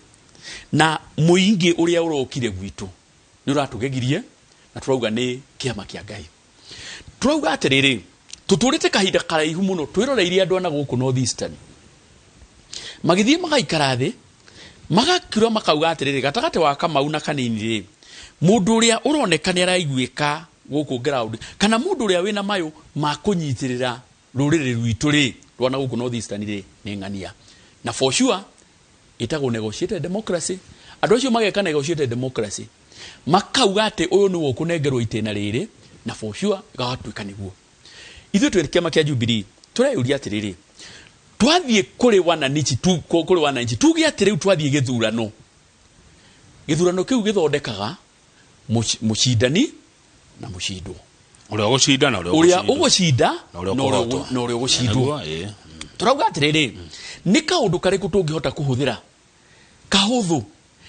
na mũingĩ ũrĩa ũrokire gwitũ nĩ ũratũgegirie, na tũrauga nĩ kĩama kĩa Ngai. Tũrauga atĩrĩrĩ, tũtũrĩte kahinda karaihu mũno twĩroreire andũ ana gũkũ North Eastern magĩthiĩ magaikara thĩ, magakira, makauga atĩrĩrĩ, gatagatĩ wa Kamau na Kanini rĩ, Mundu uria uroneka ni araiguika guku ground kana mundu uria wina mayo ma kunyitirira ruriri rwitu ri rwana guku North Eastern ri ni ng'ania. Na for sure itagwo negotiated democracy. Andu acio mageka negotiated democracy makauga ati uyu niwe ukunengerwo itena riri, na for sure gagatuika niguo. Ithuĩ twĩ kĩama kĩa Jubilee tũreyũria atĩrĩrĩ, twathiĩ kũrĩ wananchi tu, kũrĩ wananchi tuge atĩ rĩu twathiĩ gĩthurano, gĩthurano kĩu gĩthondekaga mũcindani na mũcindwo,
ũrĩa ũgũcinda na
ũrĩa ũgũcinda na ũrĩa ũgũcindwo. Tũrauga atĩrĩrĩ, nĩ kaũndũ karĩkũ tũngĩhota kũhũthĩra kahũthũ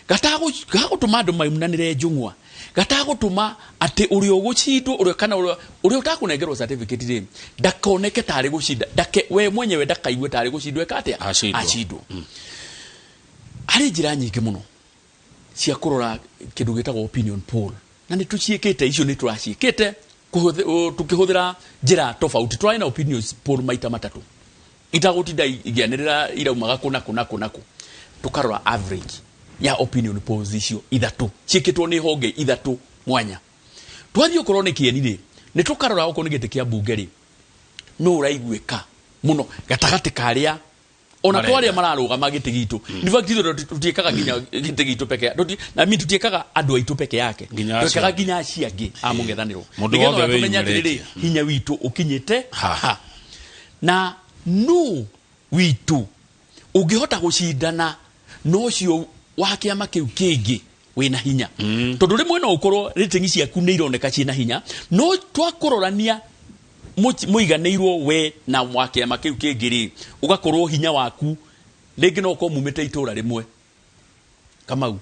gatagũtũma andũ maimunanĩre njũng'wa, gatagũtũma atĩ ũrĩa ũgũcindwo ũrĩa kana ũrĩa ũtakũnengerwo certificate rĩ ndakoneke tarĩ gũcinda, ndake we mwenyewe ndakaigue tarĩ gũcindwo eka atĩa acindwo. Harĩ njĩra nyingĩ mũno cia kũrora kĩndũ gĩtagwo opinion poll, na nĩ tũciĩkĩte icio, nĩ tũraciĩkĩte tukĩhũthĩra njĩra tofauti. Tũrarĩ na opinion poll maita matatũ itagũtinda igĩanĩrĩra iraumaga kũna kũna kũna kũ. Tũkarora average ya opinion polls icio ithatũ ciĩkĩtwo nĩ honge ithatũ mwanya. Twathiĩ okorwo nĩ kĩeni rĩ, nĩ tũkarora okorwo nĩ gĩtĩ kĩa mbunge rĩ, nũ ũraiguĩka mũno gatagatĩ ka arĩa ona twarĩa mararũgama gĩtĩ gitũ. In fact ithuĩ tũtiĩkaga nginya gĩtĩ gitũ peke, na mi tũtiĩkaga andũ aitũ peke yake, twĩkaga nginya acio angĩ a mũng'ethanĩro, nĩgetha tũmenye atĩrĩrĩ hinya witũ ũkinyĩte ha, na nũ witũ ũngĩhota gũcindana na ũcio wa kĩama kĩu kĩngĩ wĩna hinya. Tondũ rĩmwe no ũkorwo rating ciaku nĩ ironeka ciĩna hinya, no twakũrorania mũiganĩirwo we na wa kĩama kĩu kĩngĩ rĩ, ũgakorwo hinya waku rĩngĩ no ũkorwo mumĩte itũra rĩmwe Kamau.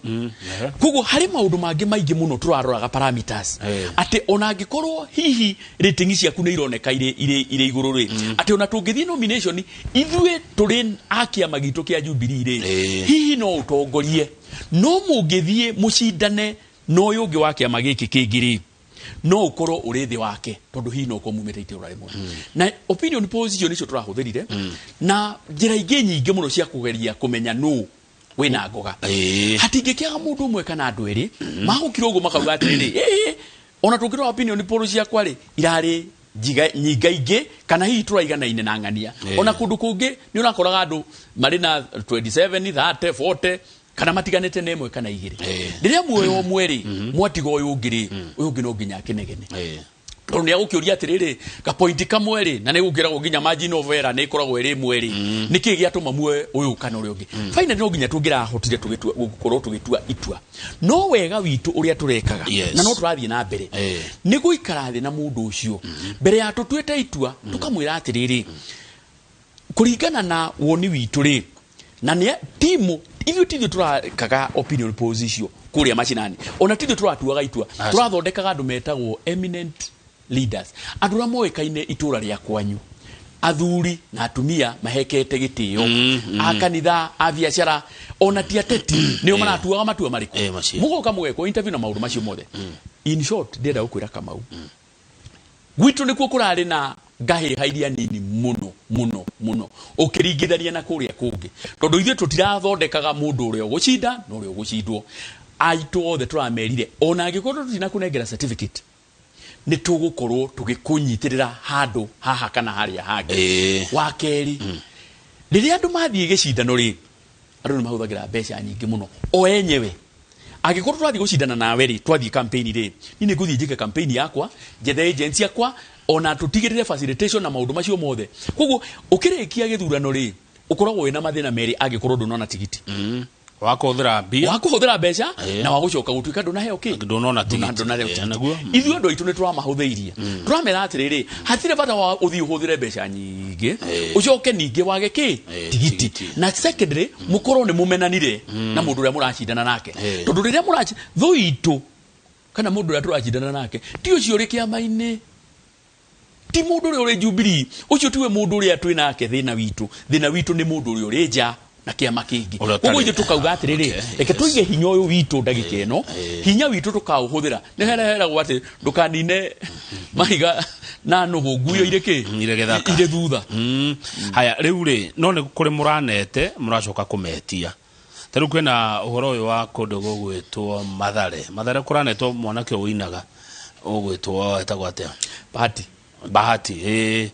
Koguo harĩ maũndũ mangĩ maingĩ mũno tũraroraga parameters, atĩ ona angĩkorwo hihi rating ciaku nĩ ironeka irĩ igũrũ rĩ, atĩ ona tũngĩthiĩ nomination ithuĩ tũrĩ a kĩama gitũ kĩa Jubilee rĩ, hihi no ũtongorie, no mũngĩthiĩ mũcindane na ũyũ ũngĩ wa kĩama gĩkĩ kĩngĩ rĩ, no ũkorwo ũrĩ thĩ wake tondũ hihi no ũkorwo mumĩte itũra rĩmwe. Na opinion polls icio nĩcio tũrahũthĩrire na njĩra ingĩ nyingĩ mũno cia kũgeria kũmenya nũ wĩna ngoga. Hatingĩkĩaga mũndũ ũmwe kana andũ erĩ magũkira ũguo makauga atĩrĩrĩ, ona tũngĩrora opinion poll ciakwa rĩ irarĩ nyingaingĩ kana hihi tũraiganaine na ng'ania. Ona kũndũ kũngĩ nĩ ũrakoraga andũ marĩ na 27, 30, 40 kana matiganĩte na ĩmwe kana igĩrĩ. Rĩrĩa muoyo ũmwe rĩ mwatiga ũyũ ũngĩ rĩ, ũyũ ũngĩ no nginya akĩnegene, tondũ nĩ agũkĩũria atĩrĩrĩ, gapointi kamwe rĩ, na nĩ gũkĩragwo nginya margin of error nĩ ĩkoragwo ĩrĩ ĩmwe rĩ, nĩkĩ gĩatũma muoe ũyũ kana ũrĩa ũngĩ. Finally no nginya tũngĩrahotire gũkorwo tũgĩtua itua. No wega witũ ũrĩa tũrekaga na no tũrathiĩ na mbere nĩ gũikara thĩ na mũndũ ũcio mbere ya tũtuĩte itua, tũkamwĩra atĩrĩrĩ, kũringana na woni witũ rĩ, na nĩ timu ithuĩ tithuĩ tũrakaga opinion polls icio kũrĩa macinani, ona tithuĩ tũratuaga itua, tũrathondekaga andũ metagwo eminent leaders, andũ arĩa moĩkaine itũra rĩa kwanyu, athuri na atumia mahekete gĩtĩo, a kanitha, a biacara, ona ti ateti nĩo maratuaga matua marĩkũ. Mũgoka mũgekwo interview na maũndũ macio mothe. In short, ndĩrenda gũkwĩra Kamau, gwitũ nĩkuo kũrarĩ na ngahĩha iria nini mũno mũno mũno ũkĩringithania na kũrĩa kũngĩ, tondũ ithuĩ tũtirathondekaga mũndũ ũrĩa ũgũcinda na ũrĩa ũgũcindwo. Aitũ othe tũramerire ona angĩkorwo tũtinakũnengera certificate, nĩ tũgũkorwo tũgĩkũnyitĩrĩra handũ haha kana harĩa hangĩ. Wa kerĩ, rĩrĩa andũ mathiĩ gĩcindano rĩ, andũ nĩ mahũthagĩra mbeca nyingĩ mũno o enyewe. Angĩkorwo twathiĩ gũcindana nawe rĩ, twathiĩ campaign rĩ, niĩ nĩ ngũthiĩ njĩke campaign yakwa, njethe agents yakwa, ona tũtigĩrĩre facilitation na maũndũ macio mothe. Koguo ũkĩrĩkia gĩthurano rĩ, ũkoragwo wĩna mathĩna merĩ angĩkorwo ndũnona tigiti
wa kũhũthĩra mbia,
wa kũhũthĩra mbeca, na wa gũcoka gũtuĩka ndũnaheo kĩ,
ndũnona tigiti.
Ithuĩ andũ aitũ nĩ tũramahũthĩirie, tũramera atĩrĩrĩ, hatirĩ bata wa ũthiĩ ũhũthĩre mbeca nyingĩ ũcoke ningĩ wage kĩ tigiti. Na secondly, mũkorwo nĩ mũmenanire na mũndũ ũrĩa mũracindana nake, tondũ rĩrĩa mũraci thũ itũ kana mũndũ ũrĩa tũracindana nake ti ũcio ũrĩ kĩama-inĩ, ti mũndũ ũrĩa ũrĩ Jubilee, ũcio tiwe mũndũ ũrĩa twĩ nake thĩna witũ. Thĩna witũ nĩ mũndũ ũrĩa ũrĩ nja na kĩama kĩngĩ. Koguo ithuĩ tũkauga atĩrĩrĩ, reke tũige hinya ũyũ witũ ndagĩka ĩno, hinya witũ tũkaũhũthĩra. Nĩ hereheragwo atĩ ndũkanine mahiga na nũgũ, nguo irĩ kĩ, irĩ thutha.
Haya, rĩu rĩ, no nĩ kũrĩ mũranete mũracoka kũmetia. Ta rĩu kwĩna ũhoro ũyũ wa kũndũ gũgwĩtwo Mathare. Mathare kũranetwo mwanake ũinaga ũgwĩtwo etagwo atĩa?
Bahati.
Bahati, ĩĩ.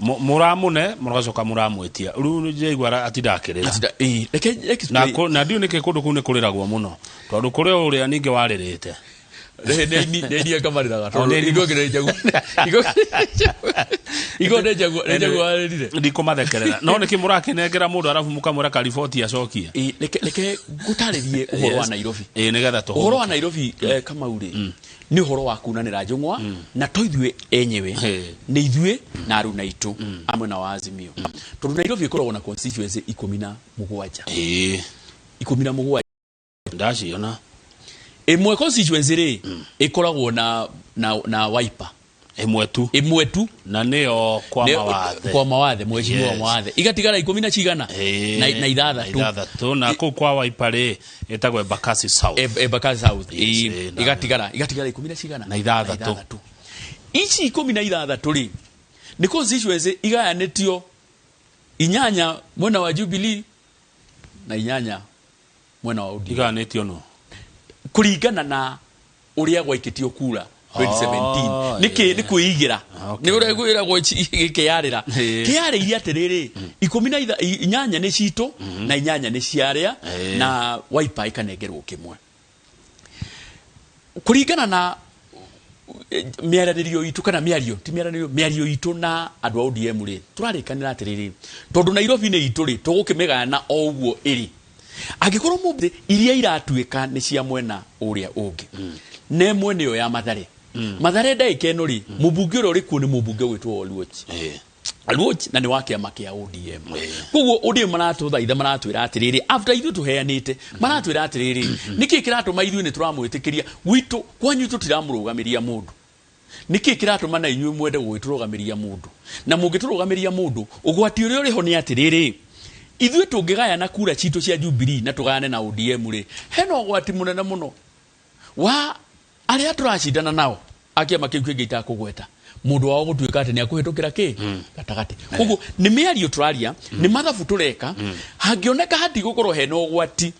Mũramũne mũgacoka mũramwĩtia rĩu nĩnjaigua atinda akĩrĩra.
Reke
Na na ndiũ nĩkĩ kũndũ kũu nĩ kũrĩragwo mũno tondũ kũrĩ o ũrĩa ningĩ warĩrĩte.
Nĩ iria ngamarĩraga
O,
tondũ
nĩ
igo kĩrĩ njagu igo nĩ njagu nĩ njagu warĩrire.
Ndikũmathekerera no nĩkĩ mũrakĩnengera mũndũ arabu mũkamwĩra kariboti acokie.
Reke ngũtarĩrie ũhoro wa Nairobi.
Ĩĩ, nĩgetha
Ũhoro wa
tũhũmũke.
Nairobi, Kamau rĩ, nĩ ũhoro wa kunanĩra njũng'wa na to ithuĩ enyewe, nĩ ithuĩ na aruna aitũ a mwena wa Azimio, tondũ Nairobi ĩkoragwo na constituency 17. 17.
Ndaciona.
Ĩmwe constituency rĩ ĩkoragwo na Wiper.
Ĩmwe tu.
Ĩmwe tu.
Na nĩyo kwa mawathe.
Kwa mawathe, mheshimiwa mawathe. Igatigara ikũmi na cigana? Na ithathatũ.
Ithathatũ. Na kũu kwa Wiper rĩ ĩtagwo Embakasi South.
Embakasi South.
Yes,
Igatigara ikũmi na cigana?
Na ithathatũ.
Na ithathatũ. Ici 16 rĩ nĩ constituency igayanĩtio 8 mwena wa Jubilee na 8 mwena wa ODM.
Igayanĩtio nũ?
Kũringana na ũrĩa gwaikĩtio kura 2017. Nĩkĩ nĩ kwĩigĩra? Nĩ ũrĩa kwĩragwo gĩkĩarĩra. Kĩarĩire atĩrĩrĩ, ikũmi na inyanya nĩ citũ na inyanya nĩ cia arĩa, na Wiper ĩkanengerwo kĩmwe. Kũringana na mĩaranĩrio itũ kana mĩario, ti mĩaranĩrio, mĩario itũ na andũ a ODM rĩ, tũrarĩkanĩra atĩrĩrĩ, tondũ Nairobi nĩ itũ rĩ, tũgũkĩmĩgayana o ũguo ĩrĩ. Angĩkorwo mũndũ iria iratuĩka nĩ cia mwena ũrĩa ũngĩ, na ĩmwe nĩyo ya Mathare. Mathare ndagĩka ĩno rĩ, mũmbunge ũrĩa ũrĩ kuo nĩ mũmbunge ũgwĩtwo Oluoch. Oluoch na nĩ wa kĩama kĩa ODM. Koguo ODM maratũthaitha, maratwĩra atĩrĩrĩ, after ithuĩ tũheanĩte, maratwĩra atĩrĩrĩ, nĩkĩ kĩratũma ithuĩ nĩ tũramwĩtĩkĩria gwitũ, kwanyu tũtiramũrũgamĩria mũndũ. Nĩkĩ kĩratũma na inyuĩ mwende gũgĩtũrũgamĩria mũndũ? Na mũngĩtũrũgamĩria mũndũ, ũgwati ũrĩa ũrĩ ho nĩ atĩrĩrĩ, ithuĩ tũngĩgayana kura citũ cia Jubilee na tũgayane na ODM rĩ, hena ũgwati mũnene mũno wa arĩa tũracindana nao a kĩama kĩu kĩngĩ itakũgweta, mũndũ wao gũtuĩka atĩ nĩ akũhĩtũkĩra kĩ gatagatĩ. Koguo nĩ mĩario tũraria, nĩ mathabu tũreka, hangĩoneka hatigũkorwo hena ũgwati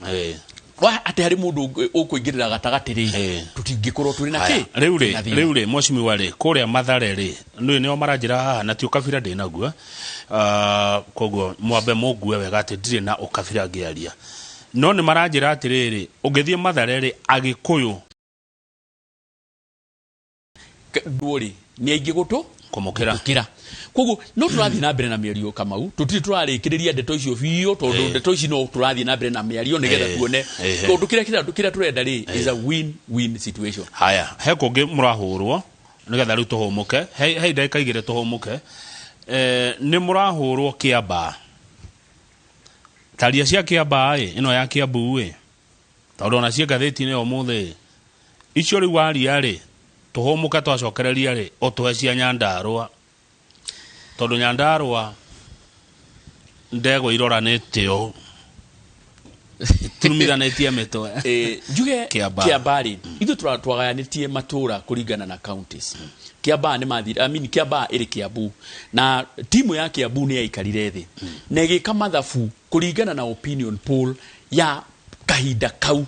wa atĩ harĩ mũndũ ũkũingĩrĩra gatagatĩ rĩ, tũtingĩkorwo tũrĩ na kĩ?
Rĩu rĩ,
Na thĩna.
Rĩu rĩ, mheshimiwa rĩ, kũrĩa Mathare rĩ, nĩ nĩo maranjĩra haha na ti ũkabira ndĩnaguo. Koguo mwambe mũngue wega atĩ ndirĩ na ũkabira ngĩaria. No nĩ maranjĩra atĩrĩrĩ, ũngĩthiĩ Mathare rĩ, Agĩkũyũ
Nduo rĩ, nĩ aingĩ gũtũ
kũmũkĩra.
Gũkĩra. Koguo no tũrathiĩ na mbere na mĩario Kamau, tũtirĩ tũrarĩkĩrĩria ndeto icio biũ, tondũ ndeto ici no tũrathiĩ na mbere na mĩario nĩgetha tuone. Tondũ kĩrĩa tũrenda rĩ is a win-win situation.
Haya, he kũngĩ mũrahũrwo nĩgetha rĩu tũhũmũke. He ndagĩka igĩrĩ tũhũmũke. Nĩ mũrahũrwo Kĩambaa. Taria cia Kĩambaa ĩ, ĩno ya Kĩambu ĩ. Tondũ ona ciĩ ngathĩti-inĩ ũmũthĩ. Icio rĩu waria rĩ, tũhũmũke twacokereria rĩ, ũtũhe cia Nyandarũa. Tondũ Nyandarũa ndegwa iroranĩte ũũ. Turumithanĩtie mĩtwe.
Njuge
Kĩambaa.
Kĩambaa rĩ, ithuĩ twagayanĩtie matũũra kũringana na counties. Kĩambaa nĩ mathire, I mean, Kĩambaa ĩrĩ Kĩambu. Na timu ya Kĩambu nĩ yaikarire thĩ. Na ĩgĩka mathabu kũringana na opinion poll ya kahinda kau.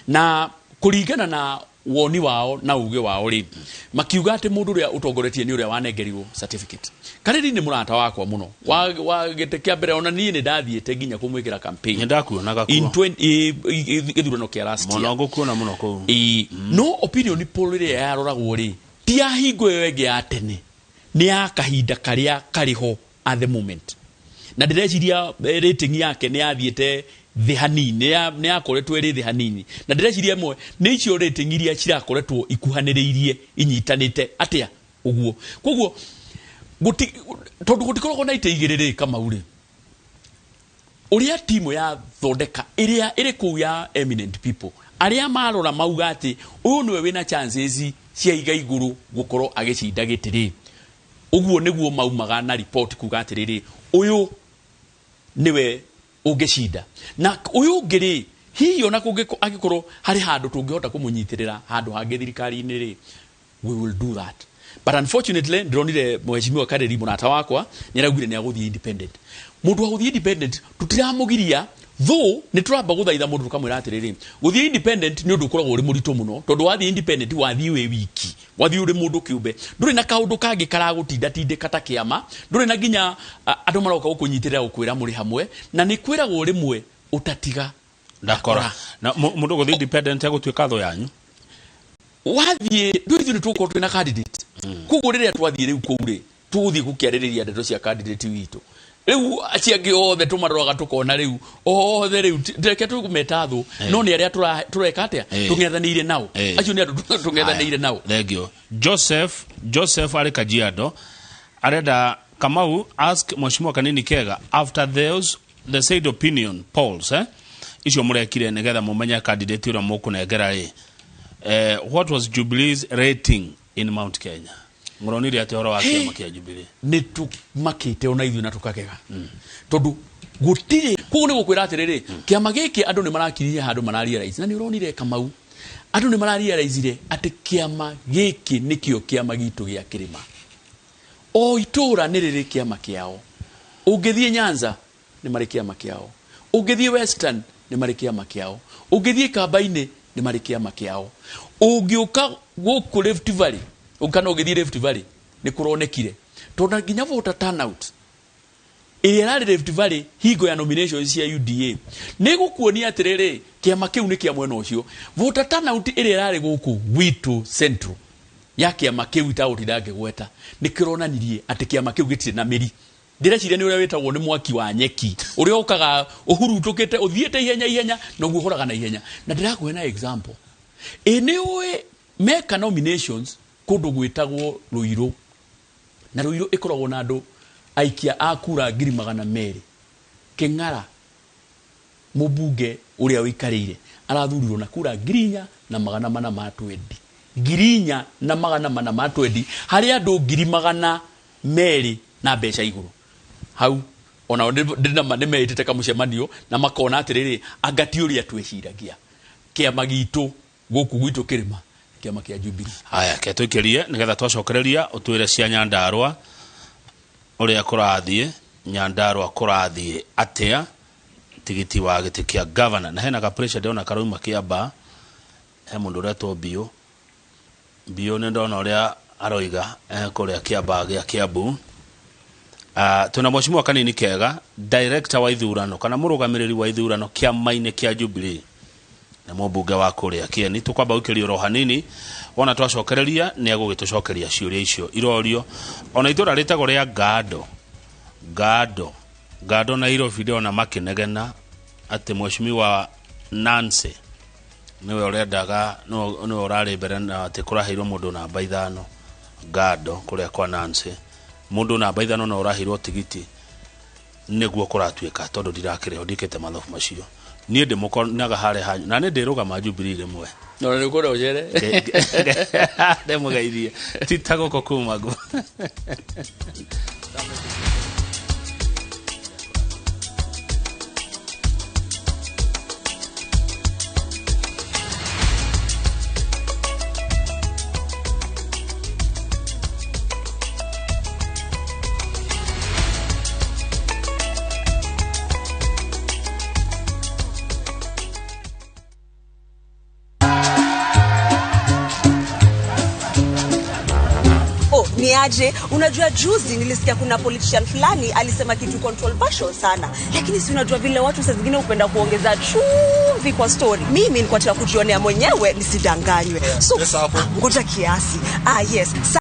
Na kũringana na woni wao na uge wao rĩ, makiuga atĩ mũndũ ũrĩa ũtongoretie nĩ ũrĩa wanengerirwo certificate. Karĩri nĩ mũrata wakwa mũno. Wa gĩtĩ kĩa mbere ona niĩ nĩ ndathiĩte nginya kũmwĩkĩra campaign.
Nĩ ndakuonaga kuo.
In gĩthurano kĩa last year.
Mũno ngũkuona mũno kũu.
No opinion poll ĩrĩa yaroragwo rĩ, ti ya hingo ĩyo ĩngĩ ya tene. Nĩ ya kahinda karĩa karĩ ho at the moment. Na ndĩreciria rating yake nĩ yathiĩte thĩ hanini, nĩ yakoretwo ĩrĩ thĩ hanini. Na ndĩreciria ĩmwe nĩ icio rating iria cirakoretwo ikuhanĩrĩirie inyitanĩte atĩa ũguo. Koguo tondũ gũtikoragwo na itĩ igĩrĩ rĩ Kamau rĩ, ũrĩa timu ya thondeka ĩrĩa ĩrĩ kũu ya eminent people arĩa marora mauga atĩ ũyũ nĩwe wĩna chances cia iga igũrũ gũkorwo agĩcinda gĩtĩ rĩ, ũguo nĩguo maumaga na report kuga atĩrĩrĩ, ũyũ nĩwe ũngĩcinda na ũyũ ũngĩ rĩ, hihi ona angĩkorwo harĩ handũ tũngĩhota kũmũnyitĩrĩra handũ hangĩ thirikari-inĩ rĩ, we will do that. But unfortunately ndĩronire mheshimiwa Kareri mũrata wakwa nĩ araugire nĩ agũthiĩ independent. Mũndũ wa gũthiĩ independent tũtiramũgiria Though nĩ tũramba gũthaitha mũndũ tũkamwĩra atĩrĩrĩ, gũthiĩ independent nĩ ũndũ ũkoragwo ũrĩ mũritũ mũno, tondũ wathiĩ independent wathiĩ wĩ wiki, wathiĩ ũrĩ mũndũ kĩũmbe, ndũrĩ na kaũndũ kangĩ karagũtindatindĩka ta kĩama, ndũrĩ na nginya andũ maroka gũkũnyitĩrĩra gũkwĩra mũrĩ hamwe, na nĩ kwĩragwo rĩmwe ũtatiga
ndakora na mũndũ gũthiĩ independent egũtuĩka thũ yanyu.
Wathiĩ ndũ ithuĩ nĩ tũgũkorwo twĩna candidate, koguo rĩrĩa twathiĩ rĩu kũu rĩ, tũgũthiĩ gũkĩarĩrĩria ndeto cia candidate witũ. Rĩu acio angĩ othe tũmaroraga tũkona rĩu othe rĩu reke tũmeta thũ, no nĩ arĩa tũreka atĩa, tũng'ethanĩire nao. Acio nĩ andũ tũng'ethanĩire nao.
Thank you. Joseph arĩ Kajiado arenda Kamau ask Mheshimiwa Kanini Kega after those the said opinion polls, icio mũrekire nĩgetha mũmenye candidate ũrĩa mũkũnengera rĩ, what was Jubilee's rating in Mount Kenya? Mũronire atĩ ũhoro wa kĩama kĩa Jubilee?
Nĩ tũmakĩte ona ithuĩ na tũkagega, tondũ gũtirĩ koguo nĩ gũkwĩra atĩrĩrĩ, kĩama gĩkĩ andũ nĩ marakiririe handũ mararealize, na nĩ ũronire Kamau, andũ nĩ mararealizire atĩ kĩama gĩkĩ nĩkĩo kĩama gitũ gĩa kĩrĩma. O itũra nĩ rĩrĩ kĩama kĩao. Ũngĩthiĩ Nyanza nĩ marĩ kĩama kĩao, ũngĩthiĩ Western nĩ marĩ kĩama kĩao, ũngĩthiĩ Kamba-inĩ nĩ marĩ kĩama kĩao, ũngĩũka gũkũ Rift Valley kana ũngĩthiĩ Rift Valley nĩ kũronekire, tondũ nginya voter turnout ĩrĩa ĩrarĩ Rift Valley hingo ya nomination cia UDA nĩ gũkuonia atĩrĩrĩ, kĩama kĩu nĩ kĩa mwena ũcio. Voter turnout ĩrĩa ĩrarĩ gũkũ gwitũ Central ya kĩama kĩu itagũtinda ngĩgweta nĩ kĩronanirie atĩ kĩama kĩu gĩtirĩ na mĩri. Ndĩreciria nĩ ũrĩa wĩtagwo nĩ mwaki wa nyeki ũrĩa ũkaga ũhurutũkĩte ũthiĩte ihenya ihenya noguo ũhoraga na ihenya. Na ndĩrakũhe na example, ĩ nĩ ũĩ meka nominations kũndũ gwĩtagwo Ruiru, na Ruiru ĩkoragwo na andũ aikia a kura 200,000. Kĩng'ara mũmbunge ũrĩa ũikarĩire arathurirwo na kura 4,420, 4,420 harĩ andũ 200,000 na mbeca igũrũ hau. Ona nĩ meĩtĩte kamũcemanio na makona atĩrĩrĩ, anga ti ũrĩa twĩciragia kĩama gitũ gũkũ gwitũ kĩrĩma, kĩama kĩa Jubilee.
Haya, ke tũikĩrie nĩgetha twacokereria ũtwĩre cia Nyandarua ũrĩa kũrathiĩ, Nyandarua kũrathiĩ atĩa tigiti wa gĩtĩ kĩa governor, na hena ka pressure ndĩrona karauma Kĩambaa, he mũndũ ũretwo Biũ Biũ, nĩ ndona ũrĩa aroiga kũrĩa Kĩambaa gĩa Kiambu. Twĩna Mheshimiwa Kanini Kega, director wa ithurano kana mũrũgamĩrĩri wa ithurano kĩama-inĩ kĩa Jubilee na mũmbunge wa kũrĩa Kieni. Tũkwamba gũikĩria oro hanini, wona twacokereria nĩ egũgĩtũcokeria ciũria icio irorio. Ona itũra rĩtagwo rĩa Ngando, Ngando, Ngando Nairobi, ndĩrona makĩnegena atĩ Mheshimiwa Nancy nĩwe ũrendaga, nĩwe ũrarĩ mbere, na atĩ kũraheirwo mũndũ namba 5 Ngando kũrĩa kwa Nancy, mũndũ namba 5 no ũraheirwo tigiti nĩguo kũratuĩka, tondũ ndirakĩrĩho ndikĩte mathabu macio. Niĩ ndĩmũkonaga harĩa hanyu na nĩ ndĩrũgama Jubilee rĩmwe.
No nĩ ũkwenda ũcere.
Ndĩmũgeithie ti ta gũkũ kuma nguo.
Oh, ni aje? Unajua juzi nilisikia kuna politician fulani alisema kitu controversial sana, lakini si unajua vile watu saa zingine hupenda kuongeza chumvi kwa story. Mimi nilikuwa nataka kujionea mwenyewe nisidanganywe. So,
Pesa hapo.
ngoja kiasi. Ah, yes.